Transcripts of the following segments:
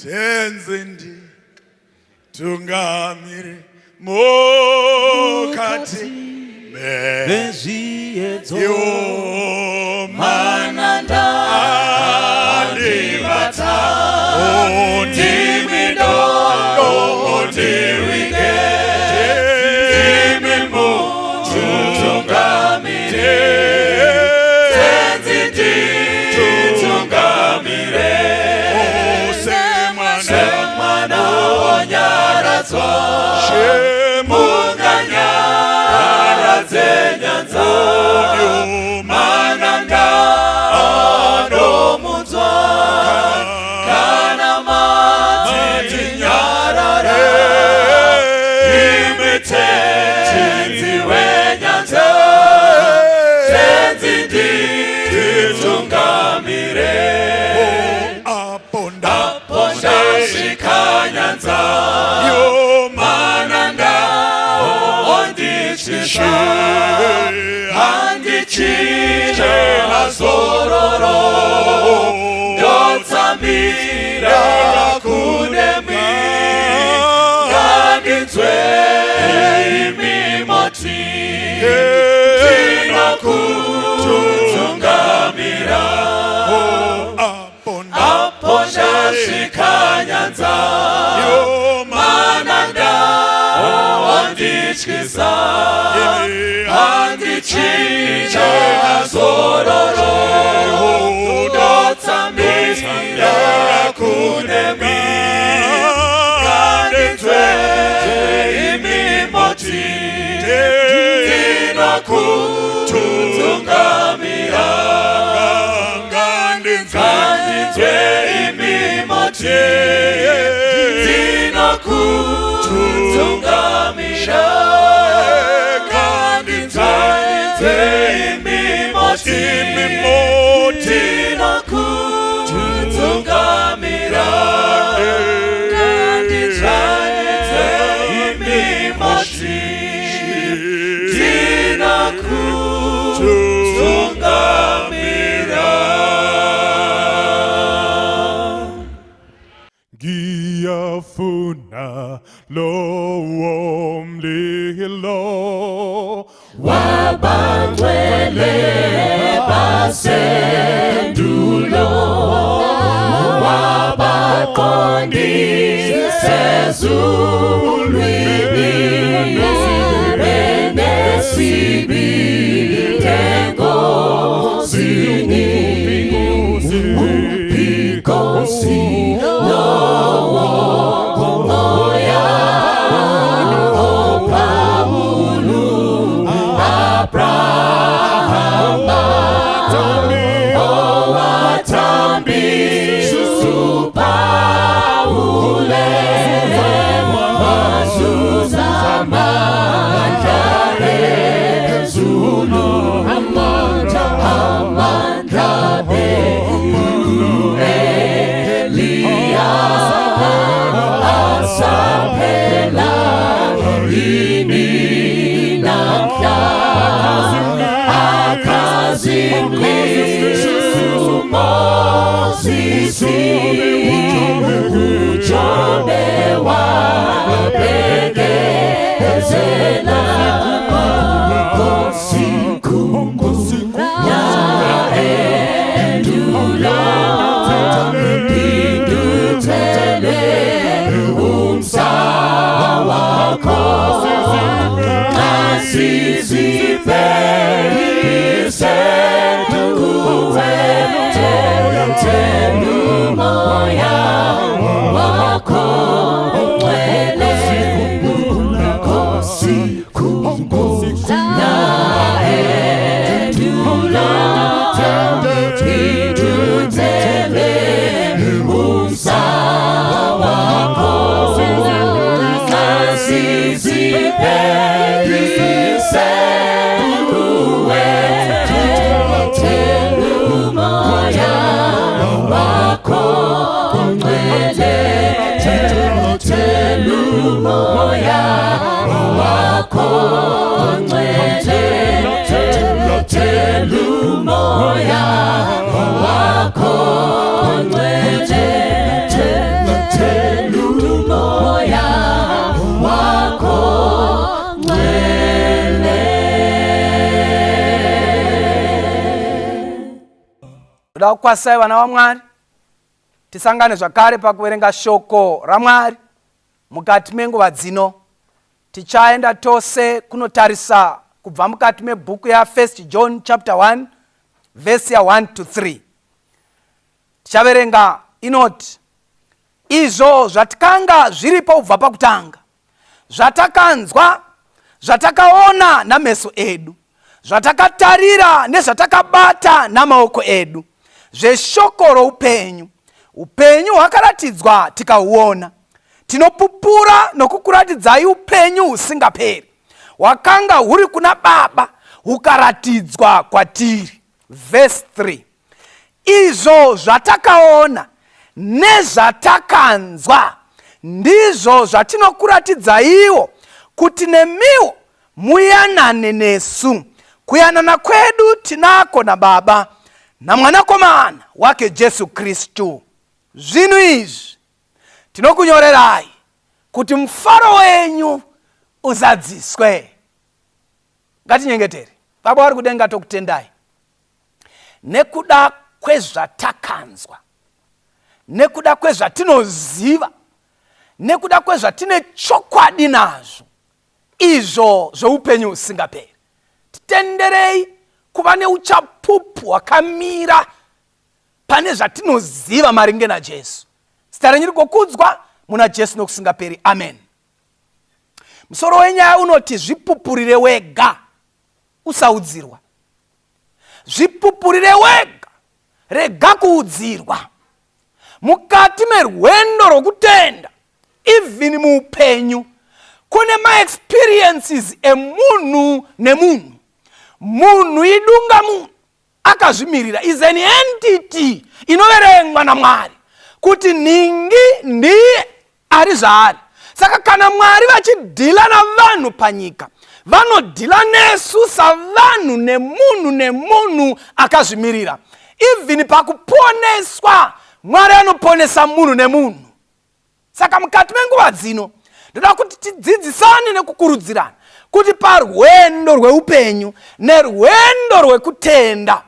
Tenzi nditungamire mukati mezviedzo mananda andibata ndimi dondo ndiwike ndimi mutungamire. Tenzi nditungamire semwana wanyaradzwa munganyaradze nyanza mananga anomudzwa kana mati nyarara imi Tenzi wenyanza. Tenzi nditungamire Apo apo ndasvika nyanza mananda ondityisa handichina zororo ndotsamira kunemi ngandinzwe imi moti ndinokutungamira apo ndasvika nyanza mananda ondityisa handichina zororo ndotsamira kunemi ngandinzwe imi moti ndinokutungamira ngandinzwe imi moti ndinokutungamira ngandinzwe imi moti ndinokutungamira ngandinzwe imi moti ndinokutungamira. Ngiyafuna lowo mlilo Wabangcwele basendulo wabaqondise ezulwini benesibindi enkosini uphi lowo moya oPawulu Abrahama owathambisa uPawule wazuza amandla ezulu amandla amandla Eliya asaphela yini namhla akakhazimlisa uMosisi uJobe wabekezela Nkosi khumbula endulo phinduthele umsa wakho masizibhekise kuwe umoya wakho ongcwele Nkosi khumbula endulo phinduthele umsa wakho masizibhekise kuwe umoya wakho ongcwele umoya wakho ongcwele umoya wakho ongcwele. Ndoda kukwazisai vana vaMwari, tisangane zvakare pakuverenga shoko raMwari mukati menguva dzino. Tichaenda tose kunotarisa kubva mukati mebhuku ya1 John chapter 1 vhesi ya1 to 3. Tichaverenga inoti, izvo zvatikanga zviripo kubva pakutanga, zvatakanzwa, zvatakaona nameso edu, zvatakatarira nezvatakabata namaoko edu, zveshoko roupenyu. Upenyu hwakaratidzwa tikahuona, tinopupura nokukuratidzai upenyu husingaperi, hwakanga huri kuna Baba, hukaratidzwa kwatiri. Vhesi 3, izvo zvatakaona nezvatakanzwa ndizvo zvatinokuratidzaiwo, kuti nemiwo muyanane nesu. Kuyanana kwedu tinako naBaba naMwanakomana wake Jesu Kristu. Zvinhu izvi tinokunyorerai kuti mufaro wenyu uzadziswe. Ngatinyengetere. Baba vari kudenga, tokutendai nekuda kwezvatakanzwa, nekuda kwezvatinoziva, nekuda kwezvatine chokwadi nazvo, izvo zveupenyu husingaperi. Titenderei kuva neuchapupu hwakamira pane zvatinoziva maringe naJesu. Zita renyu rigokudzwa muna Jesu nokusingaperi. Amen. Musoro wenyaya unoti zvipupurire wega, usaudzirwa. Zvipupurire wega, rega kuudzirwa. Mukati merwendo rwokutenda, even muupenyu, kune maexperiences emunhu nemunhu. Munhu idunga munhu akazvimirira, is an entity inoverengwa naMwari kuti nhingi ndiye ari zvaari. Saka kana Mwari vachidhila navanhu panyika, vanodhila nesu savanhu nemunhu nemunhu akazvimirira. Even pakuponeswa, Mwari anoponesa munhu nemunhu. Saka mukati menguva dzino ndoda kuti tidzidzisane nekukurudzirana kuti parwendo rweupenyu nerwendo rwekutenda,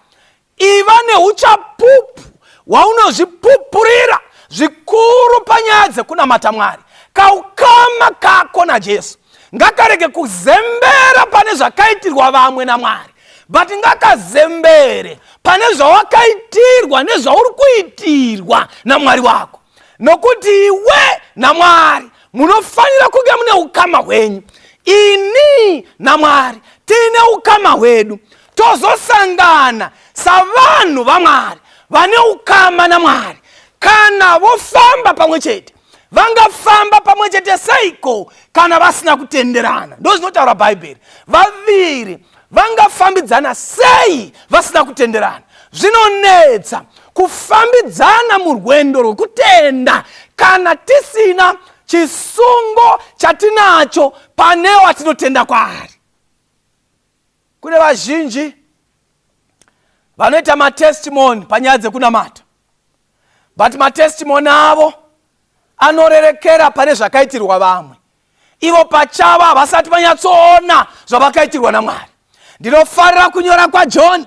iva neuchapupu hwaunozvipupurira zvikuru panyaya dzekunamata Mwari. Kaukama kako naJesu ngakarege kuzembera pane zvakaitirwa vamwe naMwari, but ngakazembere pane zvawakaitirwa nezvauri kuitirwa naMwari wako, nokuti iwe naMwari munofanira kunge mune ukama hwenyu. Ini naMwari tiine ukama hwedu, tozosangana savanhu vaMwari vane ukama naMwari. Kana vofamba pamwe chete, vangafamba pamwe chete seiko kana vasina kutenderana? Ndo zvinotaura Bhaibheri. Vaviri vangafambidzana sei vasina kutenderana? Zvinonetsa kufambidzana murwendo rwekutenda kana tisina chisungo chatinacho pane watinotenda kwaari. Kune vazhinji vanoita matestimony panyaya dzekunamata, but matestimony avo anorerekera pane zvakaitirwa vamwe. Ivo pachavo havasati vanyatsoona zvavakaitirwa naMwari. Ndinofarira kunyora kwaJohn,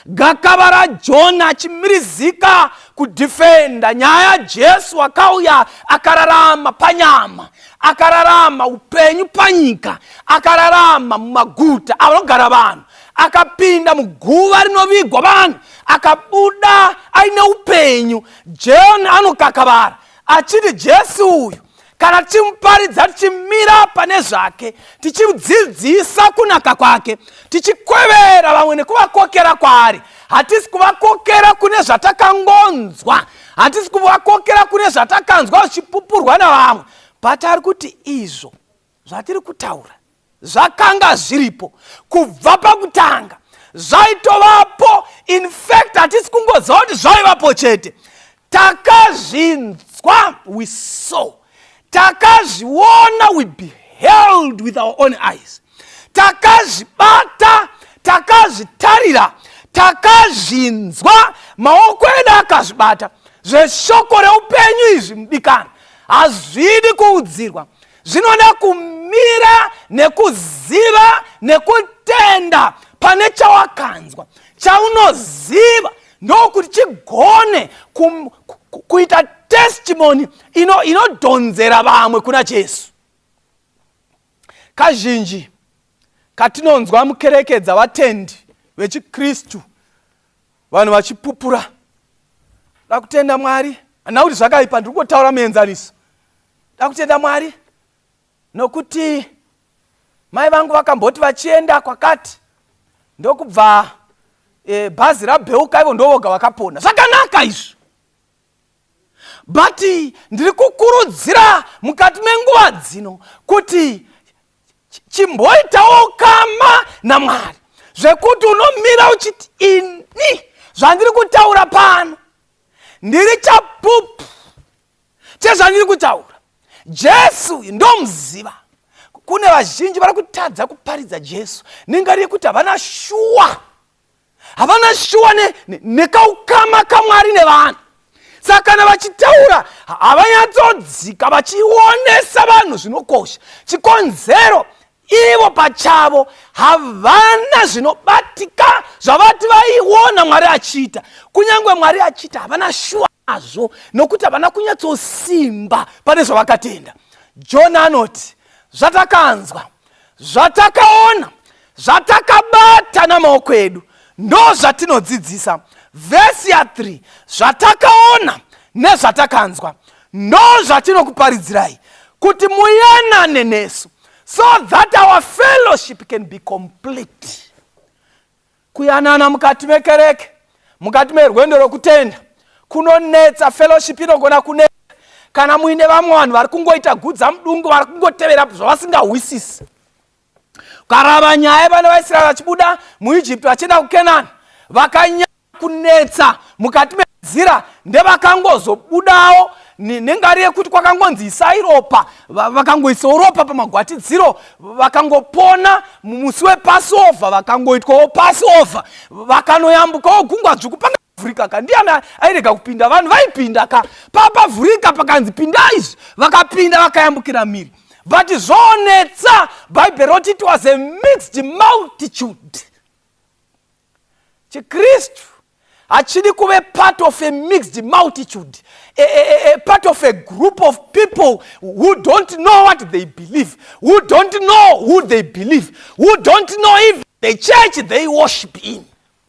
gakava raJohn achimirizika kudhifenda nyaya yaJesu akauya akararama panyama, akararama upenyu panyika, akararama mumaguta anogara vanhu, akapinda muguva rinovigwa vanhu, akabuda aine upenyu. John anokakavara achiti Jesu uyu kana tichimuparidza, tichimira pane zvake, tichidzidzisa kunaka kwake, tichikwevera vamwe nekuvakokera kwaari, hatisi kuvakokera kune zvatakangonzwa, hatisi kuvakokera kune zvatakanzwa zvichipupurwa navamwe, but ari kuti izvo zvatiri kutaura zvakanga zviripo kubva pakutanga, zvaitovapo. In fact, hatisi kungoziva kuti zvaivapo chete, takazvinzwa, we saw, takazviona, we beheld with our own eyes, takazvibata, takazvitarira, takazvinzwa, maoko edu akazvibata, zveshoko reupenyu izvi. Mudikani, hazvidi kuudzirwa, zvinoda kumira nekuziva nekutenda pane chawakanzwa, chaunoziva. Ndokuti chigone kuita testimony inodhonzera vamwe kuna Jesu. Kazhinji katinonzwa mukereke dzavatendi vechiKristu vanhu vachipupura, da kutenda Mwari, handina kuti zvakaipa, ndiri kungotaura muenzaniso. Da kutenda Mwari nokuti mai vangu vakamboti vachienda kwakati ndokubva bhazi rabheuka, ivo ndovoga vakapona. Zvakanaka izvi, but ndiri kukurudzira mukati menguva dzino kuti chimboitawo kama naMwari, zvekuti unomira uchiti, ini zvandiri kutaura pano ndiri chapupu chezvandiri kutaura. Jesu ndomuziva. Kune vazhinji vari kutadza kuparidza Jesu nengari yekuti havana shuwa, havana shuwa nekaukama kaMwari nevanhu. Saka kana vachitaura havanyatsodzika vachionesa vanhu zvinokosha. Chikonzero, ivo pachavo havana zvinobatika zvavati vaiona Mwari achiita. Kunyange Mwari achiita, havana shuwa nazvo nokuti havana kunyatsosimba pane zvavakatenda. John anoti, zvatakanzwa, zvatakaona, zvatakabata namaoko edu, ndo zvatinodzidzisa. Vhesi ya3, zvatakaona nezvatakanzwa ndo zvatinokuparidzirai, kuti muyanane nesu, so that our fellowship can be complete. Kuyanana mukati mekereke, mukati merwendo rokutenda, kunonetsa. Fellowship inogona kunetsa kana muine vamwe vanhu vari kungoita gudza mudungu, vari kungotevera zvavasingahwisisi. Ukarava nyaya yevana vaIsraeri vachibuda muIjipti vachienda kuKenani, vakanyanya kunetsa mukati menzira ndevakangozobudawo nengari yekuti kwakangonzi isai ropa, vakangoisawo ropa pamagwatidziro, vakangopona musi wePassover, vakangoitwawo Passover, vakanoyambukawo Gungwa Dzvuku. Pangavhurika ka, ndiani airega kupinda? Vanhu vaipinda ka. Papavhurika pakanzi pindai izvi, vakapinda, vakayambukira miri. But zvoonetsa, Bhaibheri roti it was a mixed multitude. ChiKristu hachidi kuve part of a mixed multitude, a part of a group of people who don't know what they believe, who don't know who they believe, who don't know if the church they worship in.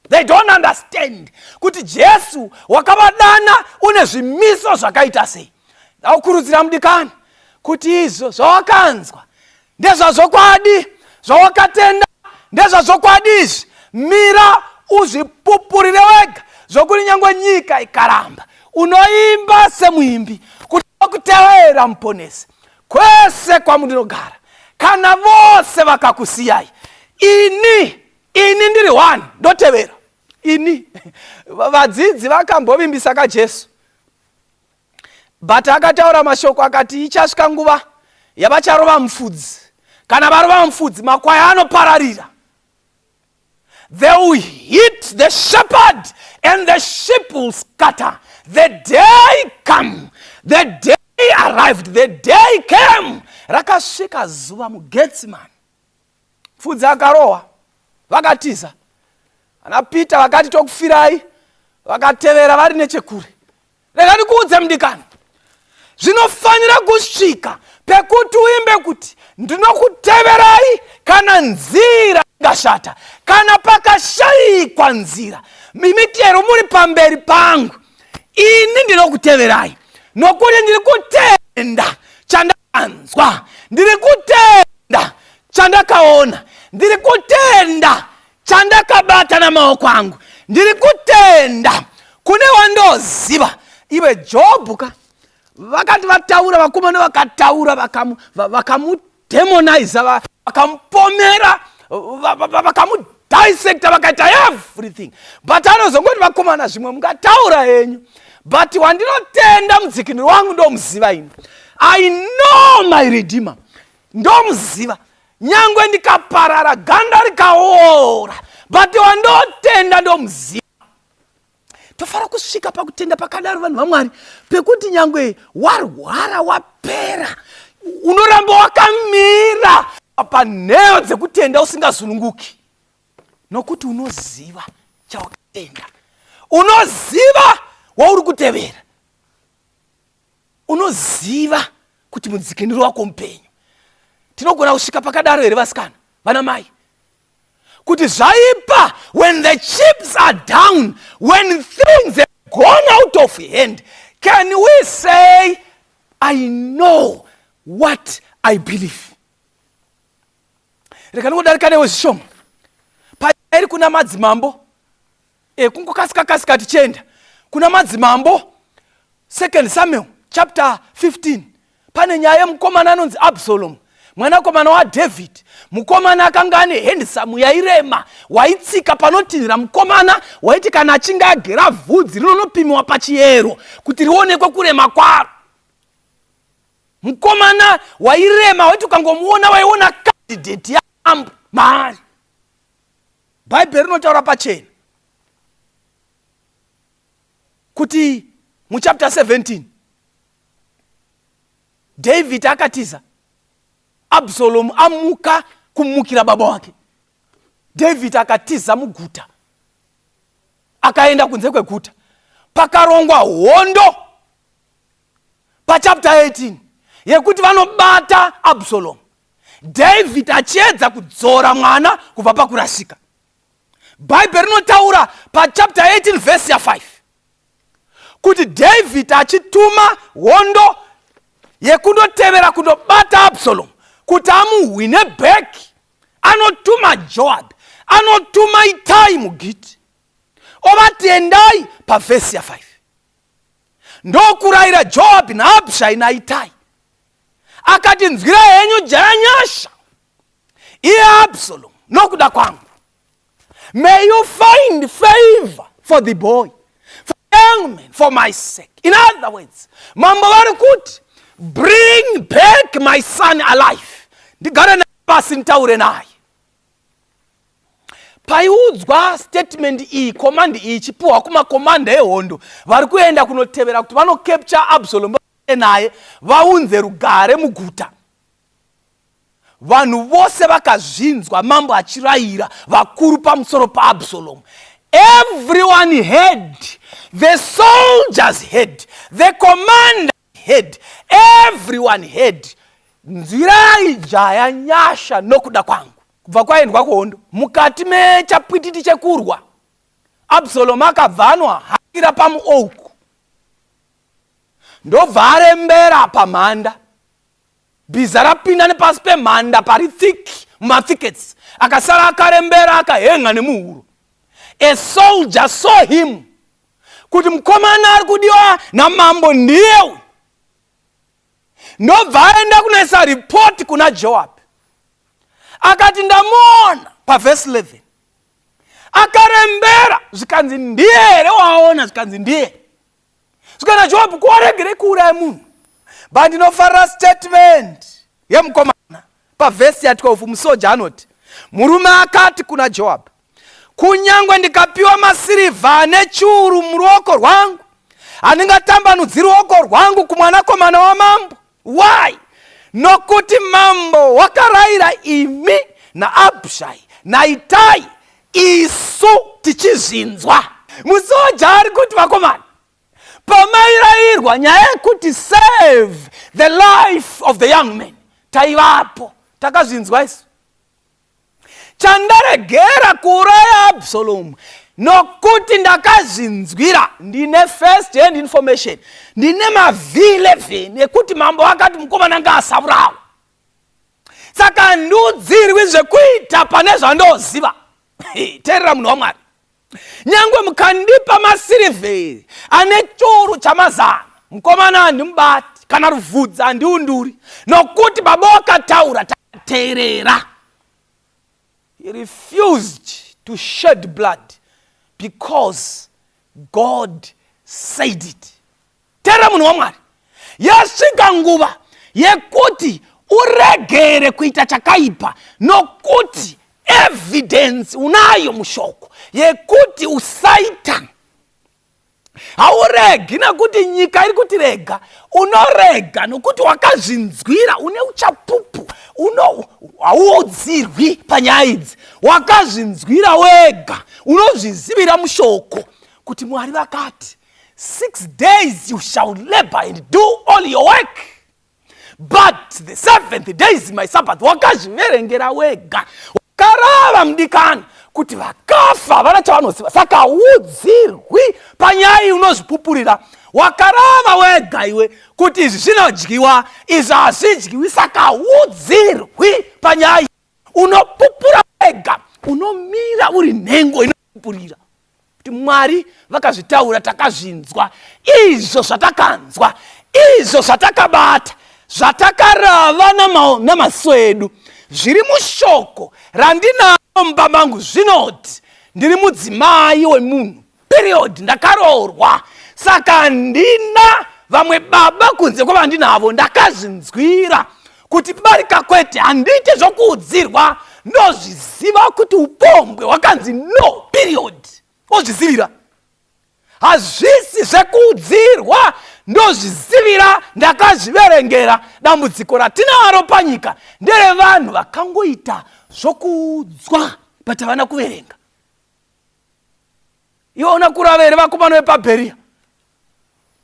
They don't understand kuti Jesu wakavadana une zvimiso zvakaita sei. Ndakukurudzira, mudikani, kuti izvo zvawakanzwa ndezvazvokwadi, zvawakatenda ndezvazvokwadi izvi. Mira uzvipupurire wega, zvokuti nyange nyika ikaramba, unoimba semuimbi kuti, okutevera Muponesi kwese kwamundinogara, kana vose vakakusiyai, ini ndiri one, ndotevera ini. Vadzidzi vakambovimbisa kaJesu, but akataura mashoko akati ichasvika nguva yavacharova mufudzi. Kana varova mufudzi, makwai anopararira. They will hit the shepherd and the sheep will scatter. The day come, the day arrived, the day came. Rakasvika zuva muGetsimani, mufudzi akarohwa, vakatiza. Ana Peter vakati, tokufirai, vakatevera vari nechekure. Rega ndikuudze, mudikani, zvinofanira kusvika pekuti uimbe kuti, ndinokuteverai kana nzira ingashata, kana pakashayikwa nzira, mitero muri pamberi pangu, ini ndinokuteverai, nokuti ndiri kutenda chandakanzwa, ndiri kutenda chandakaona, ndiri kutenda chandakabata namaoko angu, ndiri kutenda kune wandoziva. Iwe Jobhu ka, vakati vataura vakomana, vakataura, vakamudemoniza, vakamupomera, vakamudissecta, vakaita everything, but anozongoti, vakomana, zvimwe mungataura henyu, but wandinotenda, mudzikinuri wangu, ndomuziva ini. I know my Redeemer, ndomuziva. Nyangwe ndikaparara, ganda rikaora, but wandotenda ndomuziva. Tofanira kusvika pakutenda pakadaro, vanhu vaMwari, pekuti nyangwe warwara, wapera, unoramba wakamira panheyo dzekutenda usingazununguki, nokuti unoziva chawakatenda. Unoziva wauri kutevera. Unoziva kuti mudzikinuri wako mupenyu. Tinogona kusvika pakadaro here vasikana, vana mai? Kuti zvaipa when the chips are down, when things have gone out of hand, can we say I know what I believe? Rega ndingodarika newe zvishoma pairi kuna madzimambo e, kungokasika kasika tichienda kuna madzimambo second Samuel chapter 15. Pane nyaya yemukomana anonzi Absalom, mwanakomana waDavid. Mukomana akanga ane handsome yairema, waitsika panotinhira. Mukomana waiti kana achinge agera vhudzi rinonopimiwa pachiyero kuti rionekwe kurema kwaro. Mukomana wairema, waiti ukangomuona waiona candidate yamambo maari. Bhaibheri rinotaura pachena kuti muchapter 17 David akatiza Absalomu amuka kumukira baba wake. David akatiza muguta akaenda kunze kweguta. Pakarongwa hondo pachapter 18 yekuti vanobata Absalom, David achiedza kudzora mwana kubva pakurasika. Bhaibheri rinotaura pachapter 18 vhesi ya5 kuti David achituma hondo yekundotevera kundobata Absalom kuti amuhwine back, anotuma Joab, anotuma Itai muGiti, ovati endai. Pavhesi ya5 ndokurayira Joabhi naAbhishai naItai, akati, "Nzwira henyu jaya nyasha, iye Absalom, nokuda kwangu. May you find favor for the boy, for the young man, for my sake." In other words, mambo vari kuti, "Bring back my son alive, ndigare naye pasi, nditaure naye." Paiudzwa statement iyi, command iyi ichipiwa kumakomanda ehondo vari kuenda kunotevera kuti vanocapture Absalom naye vaunze rugare muguta, vanhu vose vakazvinzwa mambo achirayira vakuru pamusoro paAbsalom. Everyone heard, the soldiers heard, the commander heard, everyone heard, "Nzwirai jaya nyasha nokuda kwangu." Kubva kwaendwa kuhondo, mukati mechapwititi chekurwa, Absalom akabva anohakira pamuoak, ndobva arembera pamhanda. Bhiza rapinda nepasi pemhanda pari thick mumathickets, akasara akarembera akahenga nemuhuro. A soldier saw him kuti mukomana ari kudiwa namambo ndiye uyu, ndobva aenda kunoisa ripoti kuna Joab, akati, "Ndamuona." Pavhesi 11 akarembera. Zvikanzi, "Ndiye here waona?" Zvikanzi, "Ndiye." Zvikana Joab, "Kuwaregerei kuuraya munhu?" But ndinofarira statement yemukomana pavhesi ya12. Musoja anoti, murume akati kuna Joab, "Kunyange ndikapiwa masirivha ane chiuru muruoko rwangu, handingatambanudzi ruoko rwangu kumwanakomana wamambo. Why? Nokuti mambo wakarayira imi naAbhishai naItai, isu tichizvinzwa." Musoja ari kuti, "Vakomana, pamairayirwa nyaya yekuti save the life of the young man, taivapo, takazvinzwa isu. Chandaregera kuuraya Absalomu nokuti ndakazvinzwira, ndine first hand information, ndine mav11 ekuti mambo akati mukomana ngaasaurawa. Saka handiudzirwi zvekuita pane zvandoziva." Teerera, munhu waMwari, nyangwe mukandipa masirivheri ane churu chamazana, mukomana handimubati, kana ruvhudzi handiunduri, nokuti baba wakataura, takateerera. He refused to shed blood because God said it. Teerera, munhu waMwari, yasvika nguva yekuti uregere kuita chakaipa nokuti evidence unayo mushoko yekuti usaita. Hauregi nekuti nyika iri kuti rega, unorega nokuti wakazvinzwira, une uchapupu. Hauodzirwi panyaya idzi, wakazvinzwira wega, unozvizivira mushoko. Kuti Mwari vakati, 6 days you shall labor and do all your work, but the seventh day is my Sabbath. Wakazviverengera wega, wakarava, mudikani, kuti vakafa havana chavanoziva. Saka udzirwi panyaya iyi, unozvipupurira. Wakarava wega iwe kuti izvi zvinodyiwa, izvi hazvidyiwi. Saka udzirwi panyaya iyi, unopupura wega, unomira uri nhengo inopupurira kuti Mwari vakazvitaura, takazvinzwa. Izvo zvatakanzwa, izvo zvatakabata, zvatakarava namaso edu, zviri mushoko randinaro mumba mangu zvinoti ndiri mudzimai wemunhu, period. Ndakaroorwa, saka handina vamwe baba kunze kwavandinavo. Ndakazvinzwira kuti barika kwete, handiite zvokuudzirwa. Ndozviziva kuti upombwe hwakanzi no, period. Ozvizivira, hazvisi zvekuudzirwa, ndozvizivira, ndakazviverengera. Dambudziko ratinaro panyika nderevanhu vakangoita zvokuudzwa but havana kuverenga. Iwe una kurava here vakomana vepaBheriya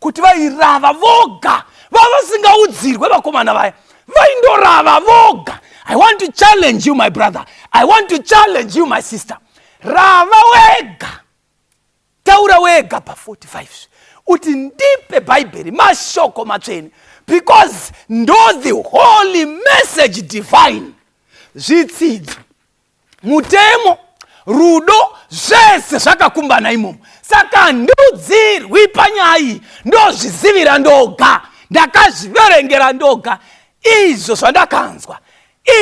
kuti vairava voga, vavasingaudzirwe? Vakomana vaya vaindorava voga. I want to challenge you, my brother. I want to challenge you, my sister. Rava wega, taura wega pa45 uti, "Ndipe Bhaibheri, mashoko matsvene," because ndo the holy message divine. Zvitsidzo, mutemo, rudo, zvese zvakakumbana imomo. Saka handiudzirwi panyaya iyi, ndozvizivira ndoga, ndakazviverengera ndoga. Izvo zvandakanzwa,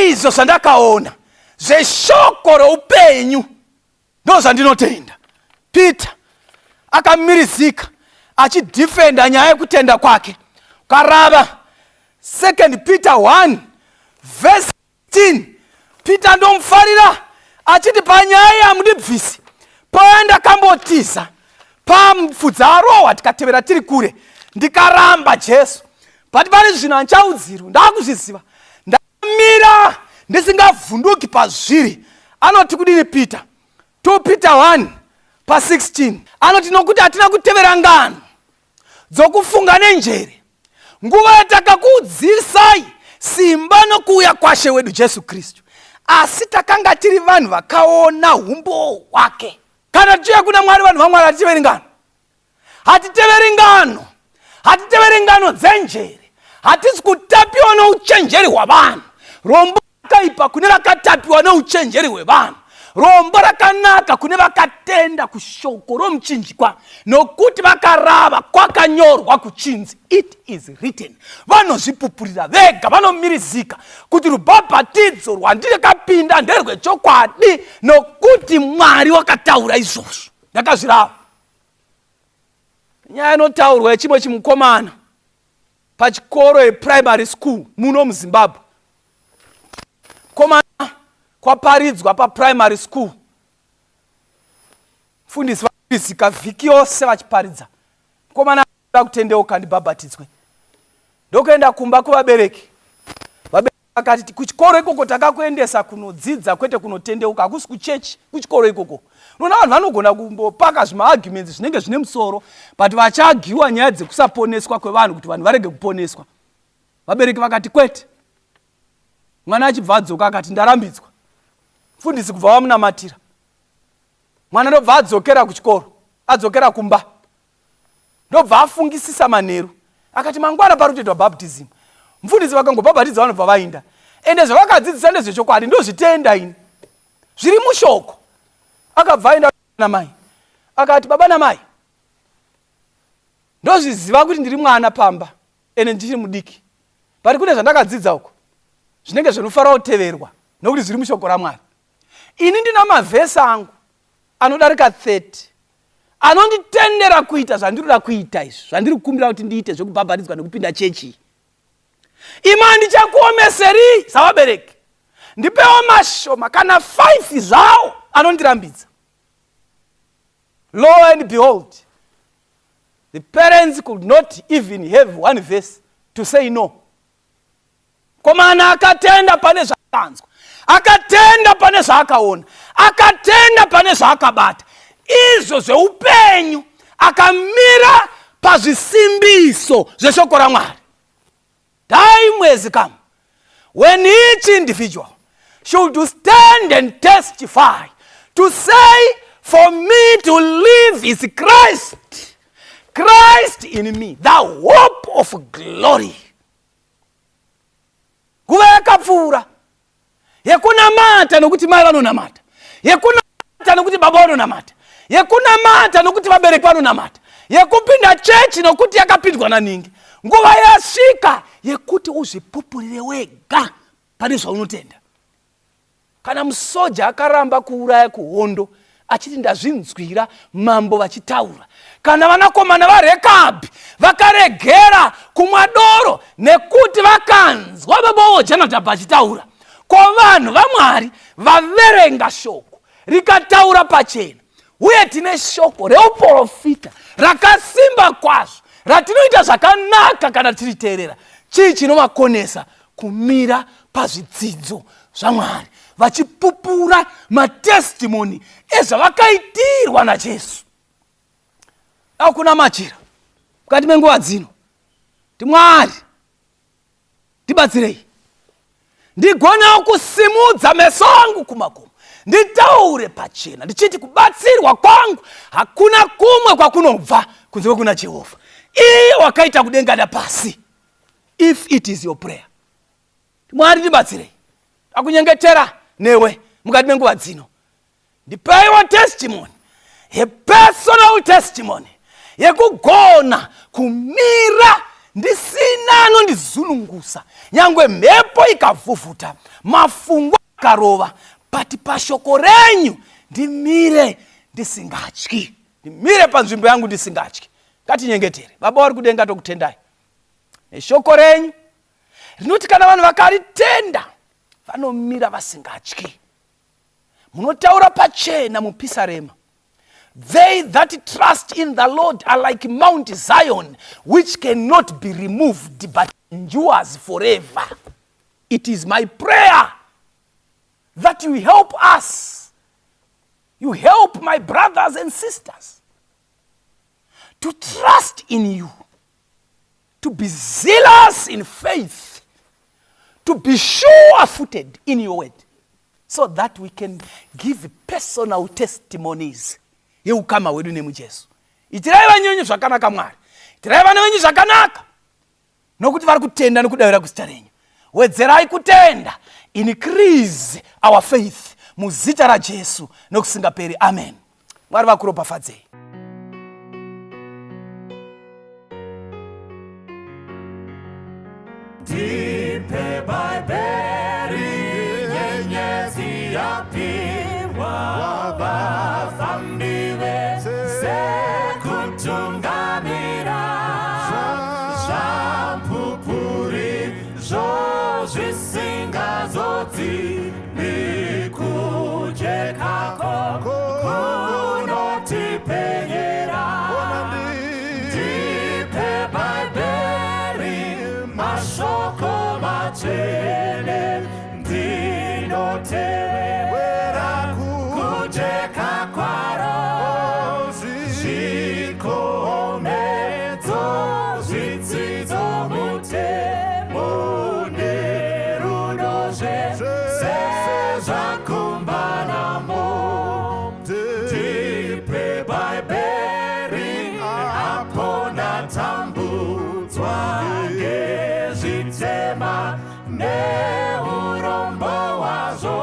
izvo zvandakaona zveshoko roupenyu, ndo zvandinotenda. Peter akamirizika achidhifenda nyaya yekutenda kwake. Ukarava 2 Peter 1 verse 16, Peter ndomufarira achiti, "Panyaya yamundibvisi paya ndakambotiza pamupfudza arohwa, tikatevera tiri kure, ndikaramba Jesu. But pane zvinhu handichaudzirwi, ndakuzviziva, ndamira ndisingavhunduki pazviri." Anoti kudini Peter? 2 Peter 1 pa16 anoti, "Nokuti hatina kutevera ngano dzokufunga nenjere nguva yatakakudzivisai simba nokuuya kwaShe wedu Jesu Kristu, asi takanga tiri vanhu vakaona umboo hwake." Kana tichiuya kuna Mwari, vanhu vaMwari, hatiteveri ngano, hatiteveri ngano, hatiteveri ngano dzenjere. Hatisi kutapiwa nouchenjeri hwavanhu. Rombo rakaipa kune vakatapiwa neuchenjeri hwevanhu, rombo rakanaka kune vakatenda kushoko romuchinjikwa, nokuti vakarava kwakanyorwa kuchinzi, "It is written." Vanozvipupurira vega, vanomirizika kuti rubhabhatidzo rwandikapinda nderwechokwadi, nokuti Mwari wakataura izvozvo, ndakazvirava. Nyaya inotaurwa yechimwe chimukomana pachikoro yeprimary school muno muZimbabwe. Komana, kwaparidzwa paprimary school, mufundisi varizika vhiki yose vachiparidza. Mukomana da kutendeuka, ndibhabhatidzwe. Ndokuenda kumba kuvabereki. Vabereki vakati, "Kuchikoro ikoko takakuendesa kunodzidza, kwete kunotendeuka. Hakusi kuchechi kuchikoro ikoko." Unoona vanhu vanogona kumbopaka zvimaarguments zvinenge zvine musoro, but vachiagiwa nyaya dzekusaponeswa kwevanhu, kuti vanhu varege kuponeswa. Vabereki vakati, "Kwete." Mwana achibva adzoka akati, "Ndarambidzwa." Mufundisi kubva vamunamatira. Mwana ndobva adzokera kuchikoro, adzokera kumba, ndobva afungisisa. Manheru akati, "Mangwana pari kutoitwa baptism. Mufundisi vakangobhabhatidza, vanobva vainda. Ende zvavakadzidzisa ndezvechokwadi, ndozvitenda ini, zviri mushoko." Akabva aenda namai akati, "Baba namai, ndozviziva kuti ndiri mwana pamba, ende ndichiri mudiki, but kune zvandakadzidza uko zvinenge zvinofanira kuteverwa, nokuti zviri mushoko raMwari. Ini ndina mavhesi angu anodarika 30 anonditendera kuita zvandinoda kuita izvi, zvandiri kukumbira kuti ndiite zvekubhabhatidzwa nekupinda chechi. Imi handichakuomeseri savabereki. Ndipewo mashoma, kana 5 zvawo anondirambidza." Lo and behold, the parents could not even have one verse to say no. Komana akatenda pane zvaakanzwa, akatenda pane zvaakaona, akatenda pane zvaakabata, izvo zveupenyu. Akamira pazvisimbiso zveshoko raMwari. Time has come when each individual should stand and testify to say, for me to live is Christ, Christ in me, the hope of glory. Nguva yakapfuura yekunamata nokuti mai vanonamata, yekunamata nokuti baba vanonamata, yekunamata nokuti vabereki vanonamata, yekupinda chechi nokuti yakapindwa naningi. Nguva yasvika yekuti uzvipupurire wega pane zvaunotenda. Kana musoja akaramba kuuraya kuhondo achiti ndazvinzwira mambo vachitaura, kana vanakomana vaRekabhi vakaregera kumwa doro nekuti vakanzwa baba wavo Jonadhabhi achitaura, ko vanhu vaMwari vaverenga shoko rikataura pachena, uye tine shoko reuprofita rakasimba kwazvo ratinoita zvakanaka kana tiriteerera, chii chinovakonesa kumira pazvidzidzo zvaMwari vachipupura matestimoni ezvavakaitirwa naJesu? Akuna machira mukati menguva dzino ti Mwari ndibatsirei ndigonewo kusimudza meso angu kumakomo, nditaure pachena ndichiti kubatsirwa kwangu hakuna kumwe kwakunobva kunze kwekuna Jehovha, iye wakaita kudenga napasi. If it is your prayer, Mwari ndibatsirei, akunyengetera newe mukati menguva dzino, ndipeiwo testimony, yepersonal testimony yekugona kumira ndisina anondizunungusa, nyangwe mhepo ikavhuvhuta, mafungu akarova, but pashoko renyu ndimire ndisingatyi, ndimire panzvimbo yangu ndisingatyi. Ngatinyengetere. Baba vari kudenga, tokutendai neshoko renyu rinoti kana vanhu vakaritenda vanomira vasingatyi. Munotaura pachena mupisarema, they that trust in the Lord are like Mount Zion, which cannot be removed but endures forever. It is my prayer that you help us, you help my brothers and sisters to trust in you, to be zealous in faith, to be sure-footed in your word, so that we can give personal testimonies yeukama hwedu nemuJesu. Itirai vanyenyu zvakanaka, Mwari. Itirai vana venyu zvakanaka, nokuti vari kutenda nokudavira kuzita renyu. Wedzerai kutenda, increase our faith, muzita raJesu nokusingaperi, amen. Mwari vakuropafadzei. Ndipe Bhaibheri, nyenyedzi yapihwa vafambi vese kutungamira, zvamupupuri zvo zvisingazodzimi, kujekako kunotipenyera. Ndipe Bhaibheri, mashoko matsvene, ndinotevera kujeka kwaro, zvikomedzo, zvidzidzo, mutemo nerudo zvese zvakumbanamo. Ndipe Bhaibheri apo ndatambudzwa ngezvitema neurombo hwazvo,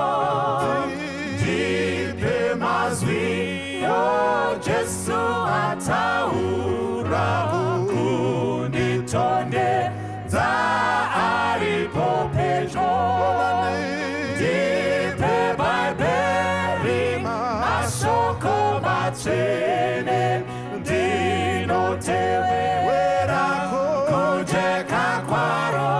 ndipe mazwi Jesu ataura kunditondedza aripo pedyo. Ndipe Bhaibheri, mashoko matsvene, ndinotevera kujeka kwaro.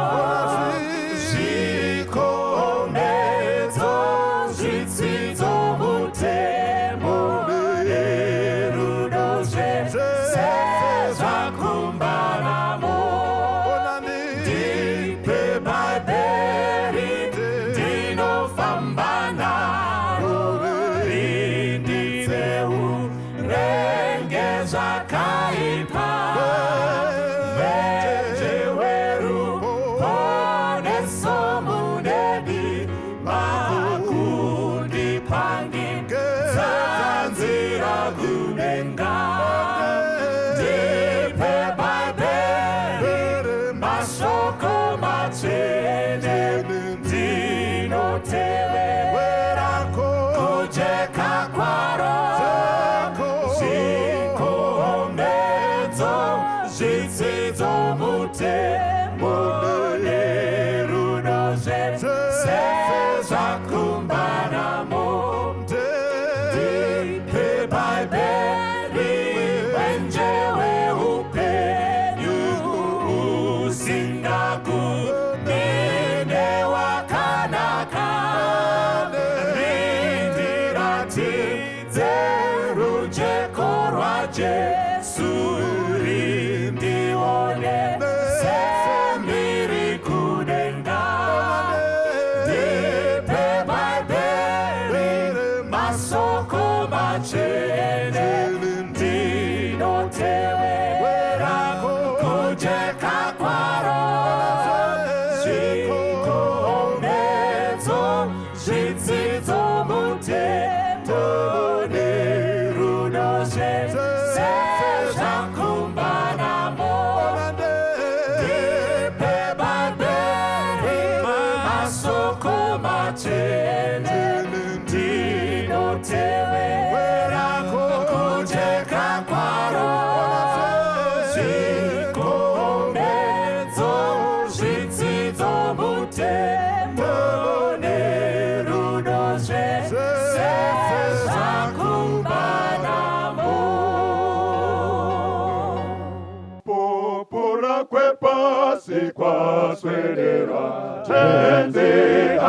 Kwaswedera tenzi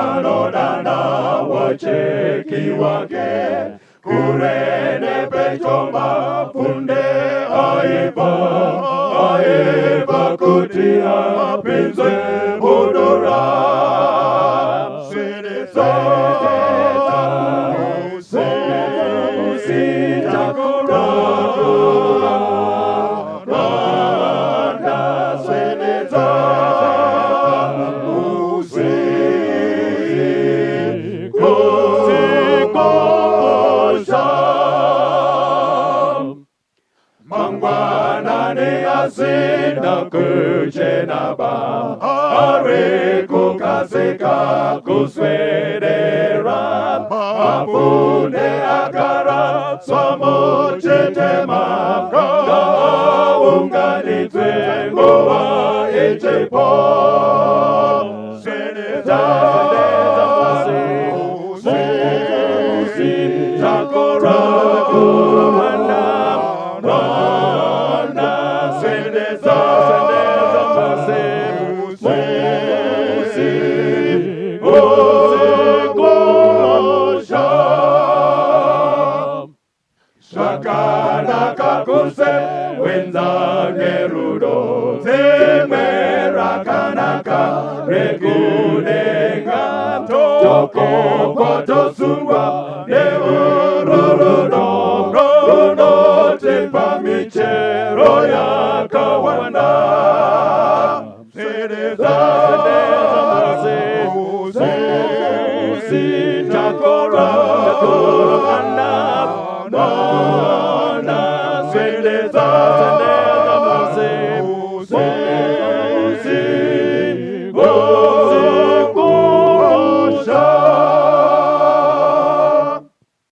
anodana wacheki wake kure nepedyo mapfunde aibva aibva kuti apinzwe mudura. Swededza usitakura Rwanda, swededza usikosha. Mangwanani asina kuchena ba ari kukasika kuswedera mapfunde agara swamuchitema ngaaunganidzwe nguva ichipo. Swededza usitakura Rwanda, Rwanda, swededza usikosha. Zvakanaka kusewenza ngerudo dzimwe rakanaka rekudenga tokokwa tosungwa neurwo rudo runotipa michero yakawanda. Swededza usitakura Rwanda, Rwanda, swededza